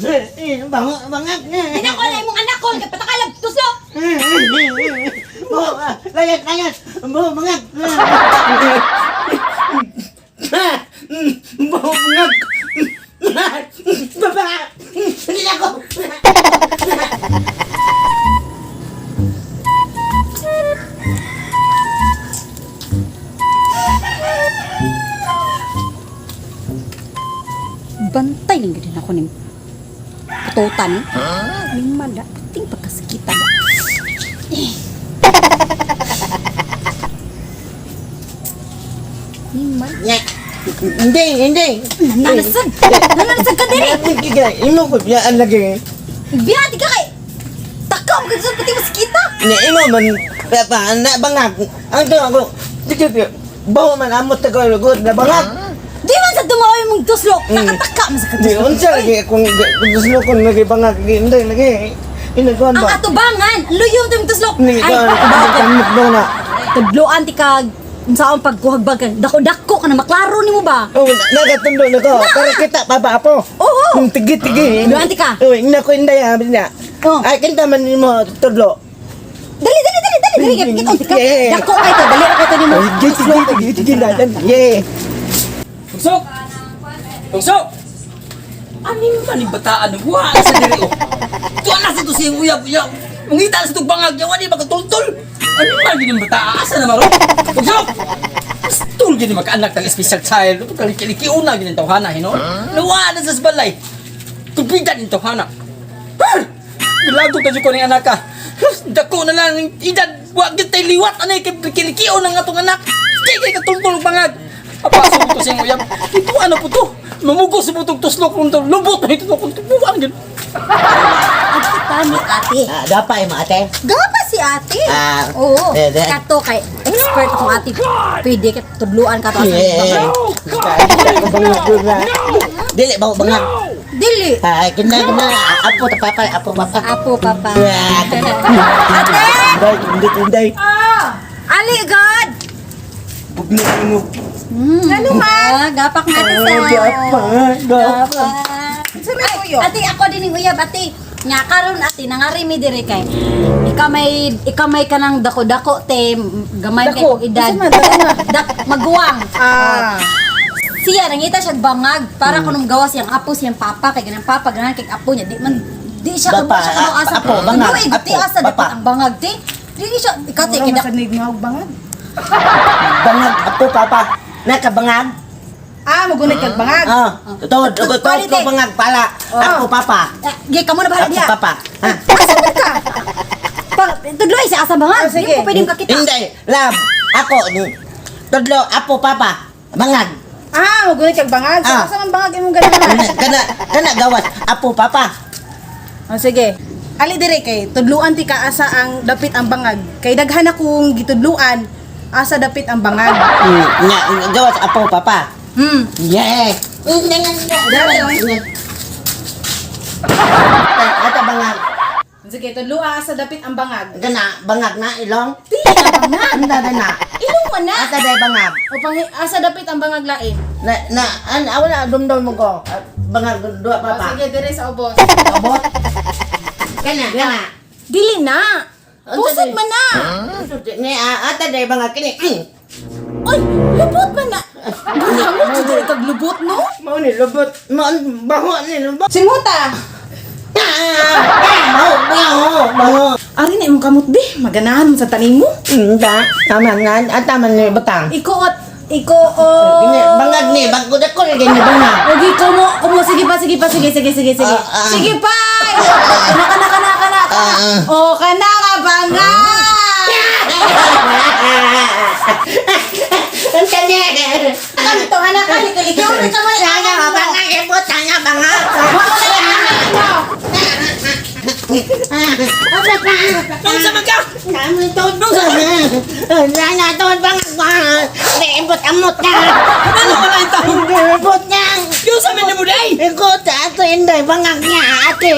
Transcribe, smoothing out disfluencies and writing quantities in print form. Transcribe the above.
Bango, bangag. Dinako na imong anak ko kay patakalag tuslok. Bo, layas, layas. Bo, bangag. Bo, bangag. Baba! Hindi ako! Bantay lang gid ako ning pututan. Huh? Ning mala, ting pagkasakitan. Eh. Ning mal. Nya. Hindi, hindi. Nananasag. Nananasag ka diri. Imo ko biyaan lagi. Biyati ka kay. Takaw ka sa pati maskita. Nya imo man pa na bangag. Ang to ako. Dito bawo man amot ta ko lugod na bangag. Di man sa dumaoy mong tuslok. Nakataka man sa Di katuslok. unsa lagi akong gusto ko lagi bangag hindi lagi. Inakuan Ang ba? atubangan, luyo mo tuslok. Ni Ay, ka kamot ba na? Tudloan ti ka unsaon pagkuhag bag dako-dako ka na maklaro nimo ba? Oh, nagatundo na ko. Para kita papa apo. Oo. Kung tigi-tigi. Tudloan ti ka. Oh, ina ko inday ha niya. Oh. Ay kinta man nimo tudlo. Dali dali dali dali dali kay kita ti ka. Yeah. Dako kay to, dali ra kay to nimo. Oh, Sige, sige, sige, sige, dadan. Yeah. Tungsok! Tungsok! Aning man ni bataan wa sa diri oh. Tuwa na sa to siyang uyab uyab. Mangita sa tug bangag yawa ni makatultol. Aning man gini bataa asa na maro? Tungsok! Pistol gini makaanak tang special child. Kaliki una gini tawhana hino. Nawa na sa balay. Tubidan ni tawhana. Gilago ta jud ko ning anak ka. Dako na lang ang edad. Wa gyud tay liwat anay kay kilikion ang atong anak. Kay kay katultol og bangag. Apasok to siyang uyab. Ito ano po to? Mamugos sa butong tuslok kung to. Lubot na ito kung tubuan gyud. Kita ni ate. Ah, dapat mo ate. Gapa si ate. Ah, Oo. eh, eh. Kato kay expert akong ate. Pwede ka tudloan ka to sa Yeah. bangag. na. Dili ba bangag? Dili. Ay, kinda kinda apo ta papa, apo papa. Apo papa. Yeah. Ate! Inday, hindi inday. Ali God. Bugno mo. Ano man? Gapak na ate sa. Gapa, gapa. Ay, ate, ako din yung uyab, ate. Nga karon ate, nangari mi diri kay. Ikaw may kanang dako-dako te, gamay kay Dako? kog edad. Unsa man, dako na? Dak maguwang. Ah. Siya nangita siya bangag para kunong gawas siyang apo siyang papa kay ganang papa ganahan kay apo niya di man di siya Bapa, kamo siya kamo asa. apo, bangag, Tuloy, apo, di asa bapa. dapat ang bangag ti. Di siya ikaw te Mura kay dak- masanig nga og bangag. Bangag apo papa. Nakabangag. Ah, magunit kag bangag. Ah, totoo, totoo ko bangag pala. Apo papa. Ah, Gi kamo na bahala Apo diha. papa. Ha? Asa man ka? Pa, tudloy siya asa bangag. Ah, Di sige. mo pwedeng kakita. Hindi, love. Ako, tudlo, apo papa. Bangag. Ah, magunit kag bangag. So, Ah. asa man bangag imong ganahan? Kana, kana gawas. Apo papa. Oh, sige. Ali dire kay tudluan ti ka asa ang dapit ang bangag. Kay daghan akong gitudluan asa dapit ang bangag. Nya, gawas apo papa. Yeah. Ata bangag. Sige, tudluan asa dapit ang bangag. Kana bangag na ilong. Di na bangag. Anda na. Ilong mo na. Ata day bangag. O pang asa dapit ang bangag lain. Na na an awala dumdum mo ko. Bangag dua O, papa. sige, dire sa ubos. Abot. Kana kana. Dili na. Pusod man na. Ni ata day bangag kini. Oy, lubot man na. Buhangot jud dire kag lubot no? Mao ni lubot. Mao baho ni lubot. Singuta. Baho baho baho. Ari na imong kamot bi, maganahan mo sa taning mo. Da, tama na, at tama ni batang. Ikuot, ikuot. Gini, bangag ni, bangag ko ni gini bangag. Ogi, kumo, kumo, sige pa, sige pa, sige, sige, sige, sige. Ah, ah. Sige pa! Kana, kana, kana, kana, kana. Ah, ah. O, kana ka, bangag! Ang tani. Kanto anak ka likiw na kamay. Tanya bangag, ibo tanya bangag. Nung sa ka? Nami to Nana to bangag bangag. Ibot amot na. Ano ka lang tao? Ibot na. Yung sa amin ni mo day! Ikot ato inday bangag niya ate.